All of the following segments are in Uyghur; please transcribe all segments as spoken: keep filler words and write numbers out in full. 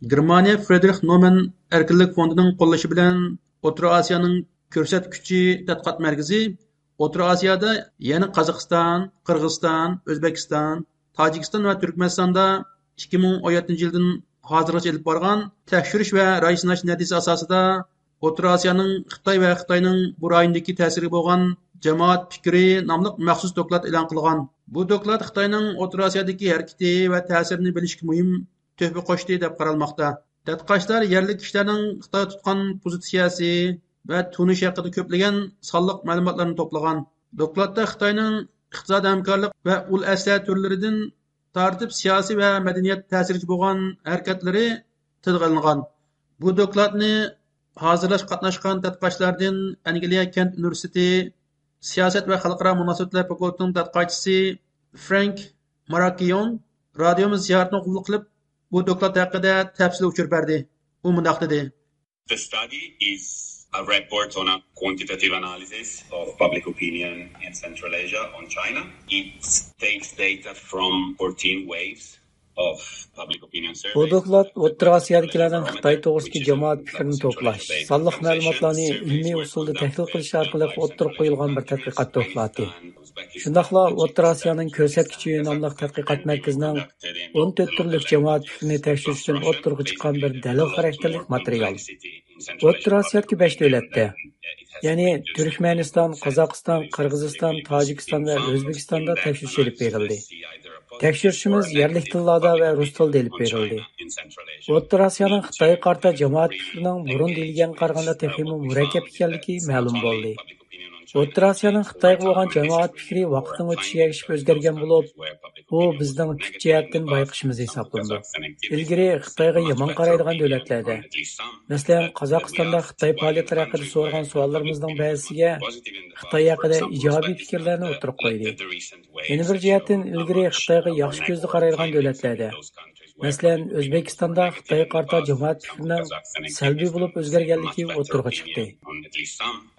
گېرمانىيە فرېدرىخ نومەن ئەركىنلىك فوندىنىڭ قوللىشى بىلەن ئوتتۇرا ئاسىيانىڭ كۆرسەتكۈچى تەتقىقات مەركىزى ئوتتۇرا ئاسىيادا، يەنى قازاقىستان، قىرغىزىستان، ئۆزبېكىستان، تاجىكىستان ۋە تۈركمەنىستاندا ئىككى مىڭ ئون يەتتىنچى يىلدىن ھازىرغىچە ئېلىپ بارغان تەكشۈرۈش ۋە راي سىناش نەتىجىسى ئاساسىدا، ئوتتۇرا ئاسىيانىڭ خىتاي ۋە خىتاينىڭ بۇ رايوندىكى تەسىرىگە بولغان جامائەت پىكرى ناملىق مەخسۇس دوكلات ئېلان قىلغان. بۇ دوكلات خىتاينىڭ ئوتتۇرا ئاسىيادىكى ھەرىكىتى ۋە تەسىرىنى بىلىشكە مۇھىم تۆھپە قوشتى دەپ قارالماقتا. تەتقىقاتچىلار يەرلىك كىشىلەرنىڭ خىتايغا تۇتقان پوزىتسىيەسى ۋە تونۇشى ھەققىدە كۆپلىگەن سانلىق مەلۇماتلارنى توپلىغان. دوكلاتتا خىتاينىڭ ئىقتىسادىي ھەمكارلىق ۋە ئۇل ئەسلىھە تۈرلىرىدىن تارتىپ سىياسىي ۋە مەدەنىيەت تەسىرىگە بولغان ھەرىكەتلىرى تىلغا ئېلىنغان. بۇ دوكلاتنى ھازىرلاشقا قاتناشقان تەتقىقاتچىلاردىن ئەنگلىيە كەنت ئۇنىۋېرسىتېتى سىياسەت ۋە خەلقئارا مۇناسىۋەتلەر فاكۇلتېتىنىڭ تەتقىقاتچىسى فرانك ماراكيون رادىيومىز زىيارىتىنى قوبۇل قىلىپ، بۇ دوكلات ھەققىدە تەپسىلىي ئۇچۇر بەردى. ئۇ مۇنداق دېدى. The study is a report on a quantitative analysis of public opinion in Central Asia on China. It takes data from fourteen waves of public opinion surveys. بۇ دوكلات ئوتتۇرا ئاسىيادىكىلەرنىڭ خىتاي توغرىسىدىكى جامائەت پىكرىنى توپلاش، سانلىق مەلۇماتلارنى ئىلمىي ئۇسۇلدا تەھلىل قىلىش ئارقىلىق ئوتتۇرىغا قويۇلغان بىر تەتقىقات دوكلاتى. شۇنداقلا ئوتتۇرا ئاسىيانىڭ كۆرسەتكۈچى ناملىق تەتقىقات مەركىزىنىڭ ئون تۆت تۈرلۈك جامائەت پىكرىنى تەكشۈرۈشتىن ئوتتۇرىغا چىققان بىر دەلىل خاراكتېرلىك ماتېرىيال. ئوتتۇرا ئاسىيادىكى بەش دۆلەتتە، يەنى تۈركمەنىستان، قازاقىستان، قىرغىزىستان، تاجىكىستان ۋە ئۆزبېكىستاندا تەكشۈرۈش ئېلىپ بېرىلدى. تەكشۈرۈشىمىز يەرلىك تىللاردا ۋە رۇس تىلىدا ئېلىپ بېرىلدى. ئوتتۇرا ئاسىيانىڭ خىتايغا قارىتا جامائەت پىكرىنىڭ بۇرۇن دېيىلگەنگە قارىغاندا تېخىمۇ مۇرەككەپ ئىكەنلىكى مەلۇم بولدى. ئوتتۇرا ئاسىيانىڭ خىتايغا بولغان جامائەت پىكرى ۋاقىتنىڭ ئۆتۈشىگە ئەگىشىپ ئۆزگەرگەن بولۇپ، بۇ بىزنىڭ تۈپ جەھەتتىن بايقىشىمىز ھېسابلىنىدۇ. ئىلگىرى خىتايغا يامان قارايدىغان دۆلەتلەردە، مەسىلەن، قازاقىستاندا خىتاي پائالىيەتلىرى ھەققىدە سورىغان سوئاللىرىمىزنىڭ بەزىسىگە خىتاي ھەققىدە ئىجابىي پىكىرلەرنى ئوتتۇرىغا قويدى. يەنە بىر جەھەتتىن، ئىلگىرى خىتايغا ياخشى كۆزدە قارايدىغان دۆلەتلەردە، مەسىلەن، ئۆزبېكىستاندا خىتايغا قارىتا جامائەت پىكرىنىڭ سەلبىي بولۇپ ئۆزگەرگەنلىكى ئوتتۇرىغا چىقتى.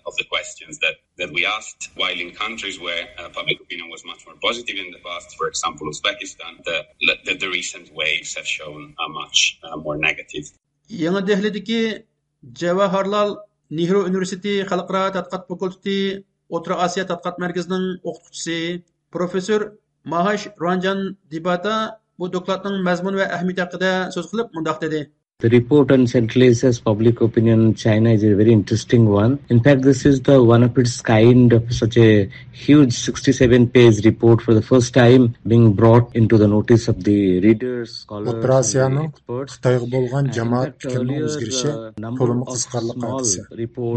Of the questions that, that we asked, while in countries where uh, public opinion was much more positive in the past, for example, Uzbekistan, the, the, the recent waves have shown a much uh, more negative. يېڭى دېھلىدىكى جەۋاھارلال نېھرۇ ئۇنىۋېرسىتېتى خەلقئارا تەتقىقات فاكۇلتېتى ئوتتۇرا ئاسىيا تەتقىقات مەركىزىنىڭ ئوقۇتقۇچىسى پروفېسسور ماھاش رانجان دىباتا بۇ دوكلاتنىڭ مەزمۇنى ۋە ئەھمىيىتى ھەققىدە سۆز قىلىپ مۇنداق دېدى. The report on Central Asia's public opinion in China is a very interesting one. In fact, this is the one of its kind of such a huge sixty-seven page report for the first time being brought into the notice of the readers, scholars, and the ئوتتۇرا ئاسىيانىڭ experts. خىتايغا بولغان جامائەت پىكرىنىڭ ئۆزگىرىشى تولىمۇ قىزىقارلىق ھادىسە.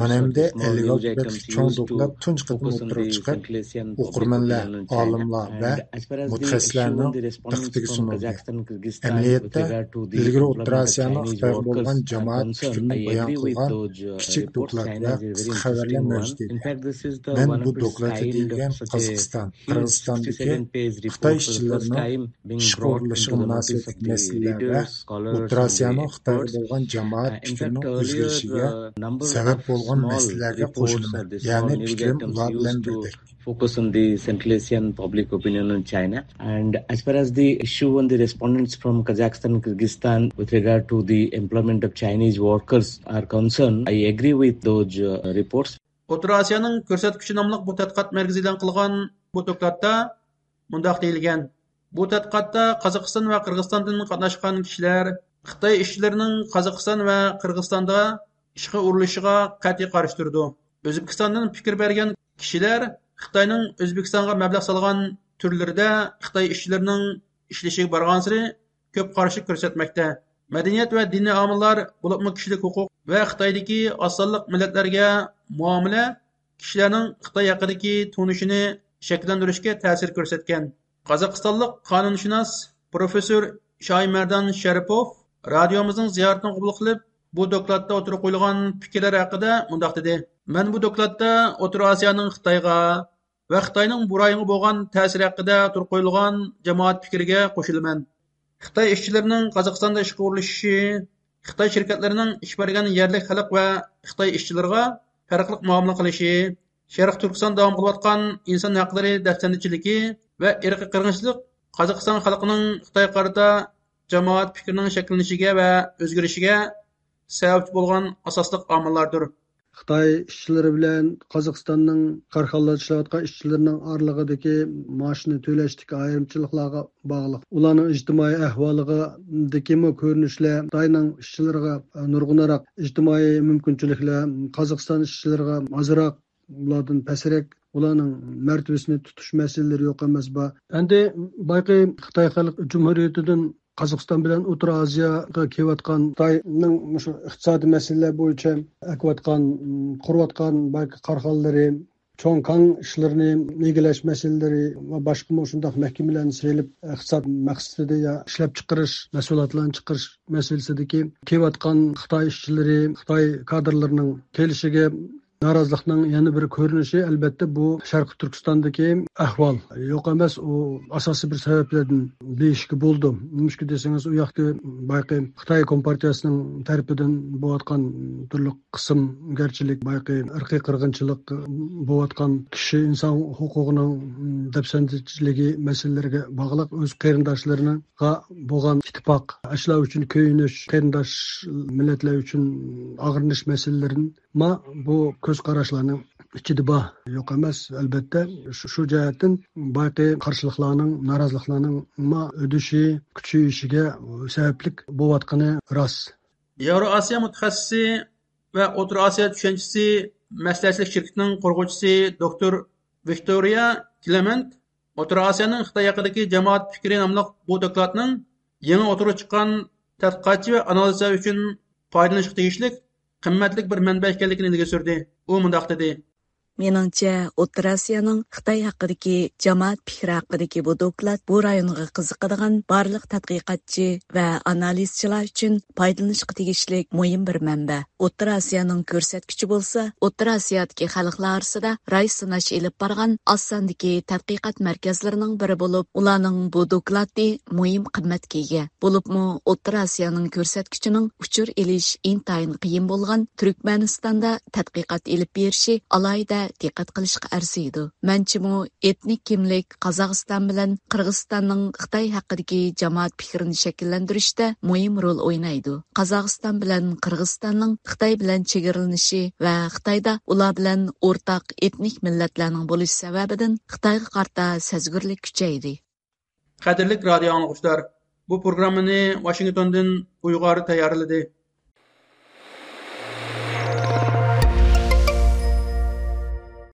مانا ئەمدى ئەللىك ئالتە بەتلىك چوڭ دوكلات تۇنجى قېتىم ئوتتۇرىغا چىقىپ، ئوقۇرمەنلەر، ئالىملار ۋە مۇتەخەسسىسلەرنىڭ دىققىتىگە سۇنۇلدى. ئەمەلىيەتتە، ئىلگىرى ئوتتۇرا ئاسىيانىڭ خىتايغا بولغان جامائەت پىكرىنى بايان قىلغان كىچىك دوكلات ۋە قىسقا خەۋەرلەر مەۋجۇت ئىدى. مەن بۇ دوكلاتتا دېيىلگەن قازاقىستان، قىرغىزىستاندىكى خىتاي ئىشچىلىرىنىڭ ئىشقا ئورۇنلىشىشىغا مۇناسىۋەتلىك مەسىلىلەر ۋە ئوتتۇرا ئاسىيانىڭ خىتايغا بولغان جامائەت پىكرىنىڭ ئۆزگىرىشىگە سەۋەب بولغان مەسىلىلەرگە قوشۇلىمەن، يەنى پىكرىم ئۇلار بىلەن بىردەك. Focus on the Central Asian public opinion in China. And as far as the issue on the respondents from Kazakhstan and Kyrgyzstan with regard to the employment of Chinese workers are concerned, I agree with those uh, reports. ئوتتۇرا ئاسىيانىڭ كۆرسەتكۈچى ناملىق بۇ تەتقىقات مەركىزى ئېلان قىلغان بۇ دوكلاتتا مۇنداق دېيىلگەن: بۇ تەتقىقاتتا قازاقىستان ۋە قىرغىزىستاندىن قاتناشقان كىشىلەر خىتاي ئىشچىلىرىنىڭ قازاقىستان ۋە قىرغىزىستاندا ئىشقا ئورۇنلىشىشىغا قەتئىي قارشى تۇرىدۇ. ئۆزبېكىستاندىن پىكىر بەرگەن كىشىلەر خىتاينىڭ ئۆزبېكىستانغا مەبلەغ سالغان تۈرلىرىدە خىتاي ئىشچىلىرىنىڭ ئىشلىشىگە بارغانسېرى كۆپ قارشىلىق كۆرسەتمەكتە. مەدەنىيەت ۋە دىنىي ئامىللار، بولۇپمۇ كىشىلىك ھوقۇق ۋە خىتايدىكى ئاز سانلىق مىللەتلەرگە مۇئامىلە كىشىلەرنىڭ خىتاي ھەققىدىكى تونۇشىنى شەكىللەندۈرۈشكە تەسىر كۆرسەتكەن. قازاقىستانلىق قانۇنشۇناس پروفېسسور شايمەردان شەرىپوف رادىيومىزنىڭ زىيارىتىنى قوبۇل قىلىپ، بۇ دوكلاتتا ئوتتۇرىغا قويۇلغان پىكىرلەر ھەققىدە مۇنداق دېدى: مەن بۇ دوكلاتتا ئوتتۇرا ئاسىيانىڭ خىتايغا ۋە خىتاينىڭ بۇ رايونغا بولغان تەسىرى ھەققىدە ئوتتۇرىغا قويۇلغان جامائەت پىكرىگە قوشۇلىمەن. خىتاي ئىشچىلىرىنىڭ قازاقىستاندا ئىشقا ئورۇنلىشىشى، خىتاي شىركەتلىرىنىڭ ئىش بەرگەن يەرلىك خەلق ۋە خىتاي ئىشچىلىرىغا پەرقلىق مۇئامىلە قىلىشى، شەرقىي تۈركىستاندا داۋام قىلىۋاتقان ئىنسان ھەقلىرى دەپسەندىچىلىكى ۋە ئىرقىي قىرغىنچىلىق قازاقىستان خەلقىنىڭ خىتايغا قارىتا جامائەت پىكرىنىڭ شەكىللىنىشىگە ۋە ئۆزگىرىشىگە سەۋەبچى بولغان ئاساسلىق ئامىللاردۇر. خىتاي ئىشچىلىرى بىلەن قازاقىستاننىڭ كارخانىلاردا ئىشلەۋاتقان ئىشچىلىرىنىڭ ئارىلىقىدىكى مائاشنى تۆلەشتىكى ئايرىمچىلىقلارغا باغلىق. ئۇلارنىڭ ئىجتىمائىي ئەھۋالىغىدىكىمۇ كۆرۈنۈشلەر خىتاينىڭ ئىشچىلىرىغا نۇرغۇنراق ئىجتىمائىي مۇمكىنچىلىكلەر، قازاقىستان ئىشچىلىرىغا ئازراق، ئۇلاردىن پەسرەك، ئۇلارنىڭ مەرتىۋىسىنى تۇتۇش مەسىلىلىرى يوق ئەمەس بار. ئەمدى بايىقى خىتاي خەلق جۇمھۇرىيىتىدىن قازاقىستان بىلەن ئوتتۇرا ئاسىياغا كېلىۋاتقان خىتاينىڭ مۇشۇ ئىقتىسادىي مەسىلىلەر بويىچە ئەكىۋاتقان، قۇرۇۋاتقان بايىقى كارخانىلىرى، چوڭ كاڭ ئىشلىرىنى ئىگىلەش مەسىلىلىرى ۋە باشقىمۇ شۇنداق مەھكىمىلەرنى سېلىپ، ئىقتىساد مەقسىتىدە يا ئىشلەپچىقىرىش، مەھسۇلاتلارنى چىقىرىش مەسىلىسىدىكى كېلىۋاتقان خىتاي ئىشچىلىرى، خىتاي كادىرلىرىنىڭ كېلىشىگە نارازىلىقنىڭ يەنە بىر كۆرۈنۈشى، ئەلبەتتە، بۇ شەرقىي تۈركىستاندىكى ئەھۋال. يوق ئەمەس، ئۇ ئاساسىي بىر سەۋەبلەردىن دېيىشكە بولىدۇ. نېمىشقا دېسىڭىز، ئۇ ياقتا بايىقى خىتاي كومپارتىيەسىنىڭ تەرىپىدىن بولۇۋاتقان تۈرلۈك قىسىمگەرچىلىك، بايىقى ئىرقىي قىرغىنچىلىق بولۇۋاتقان، كىشى ئىنسان ھوقۇقىنىڭ دەپسەندىچىلىكى مەسىلىلىرىگە باغلىق، ئۆز قېرىنداشلىرىغا بولغان ئىتتىپاق، ئاشۇلار ئۈچۈن كۆيۈنۈش، قېرىنداش مىللەتلەر ئۈچۈن ئاغرىنىش مەسىلىلىرىدىن ما بۇ كۆز قاراشلارنىڭ ئىچىدە بار. يوق ئەمەس، ئەلبەتتە. شۇ، شۇ جەھەتتىن بايىقى قارشىلىقلارنىڭ، نارازىلىقلارنىڭ ما ئۆدۈشى، كۈچىيىشىگە سەۋەبلىك بولۇۋاتقىنى راست. ياۋرو ئاسىيا مۇتەخەسسىسى ۋە ئوتتۇرا ئاسىيا چۈشەنچىسى مەسلىھەتچىلىك شىركىتىنىڭ قۇرغۇچىسى دوكتور ۋىكتورىيا كلېمېنت ئوتتۇرا ئاسىيانىڭ خىتاي ھەققىدىكى جامائەت پىكرى ناملىق بۇ دوكلاتنىڭ يېڭى ئوتتۇرىغا چىققان تەتقىقاتچى ۋە ئانالىزچىلار ئۈچۈن پايدىلىنىشقا تېگىشلىك قىممەتلىك بىر مەنبە ئىكەنلىكىنى ئىلگىرى سۈردى. ئۇ مۇنداق دېدى. مېنىڭچە، ئوتتۇرا ئاسىيانىڭ خىتاي ھەققىدىكى جامائەت پىكرى ھەققىدىكى بۇ دوكلات بۇ رايونغا قىزىقىدىغان بارلىق تەتقىقاتچى ۋە ئانالىزچىلار ئۈچۈن پايدىلىنىشقا تېگىشلىك مۇھىم بىر مەنبە. ئوتتۇرا ئاسىيانىڭ كۆرسەتكۈچى بولسا، ئوتتۇرا ئاسىيادىكى خەلقلەر ئارىسىدا راي سىناش ئېلىپ بارغان ئاز ساندىكى تەتقىقات مەركەزلىرىنىڭ بىرى بولۇپ، ئۇلارنىڭ بۇ دوكلاتى مۇھىم قىممەتكە ئىگە. بولۇپمۇ ئوتتۇرا ئاسىيانىڭ كۆرسەتكۈچىنىڭ ئۇچۇر ئېلىش ئىنتايىن قىيىن بولغان تۈركمەنىستاندا تەتقىقات ئېلىپ بېرىشى ئالاھىدە دىققەت قىلىشقا ئەرزىيدۇ. مەنچىمۇ ئېتنىك كىملىك قازاقىستان بىلەن قىرغىزىستاننىڭ خىتاي ھەققىدىكى جامائەت پىكرىنى شەكىللەندۈرۈشتە مۇھىم رول ئوينايدۇ. قازاقىستان بىلەن قىرغىزىستاننىڭ خىتاي بىلەن چېگرىلىنىشى ۋە خىتايدا ئۇلار بىلەن ئورتاق ئېتنىك مىللەتلەرنىڭ بولۇشى سەۋەبىدىن خىتايغا قارىتا سەزگۈرلۈك كۈچەيدى. قەدىرلىك رادىيو ئاڭلىغۇچىلار، بۇ پروگراممىنى ۋاشىنگتوندىن ئۇيغۇر تەييارلىدى.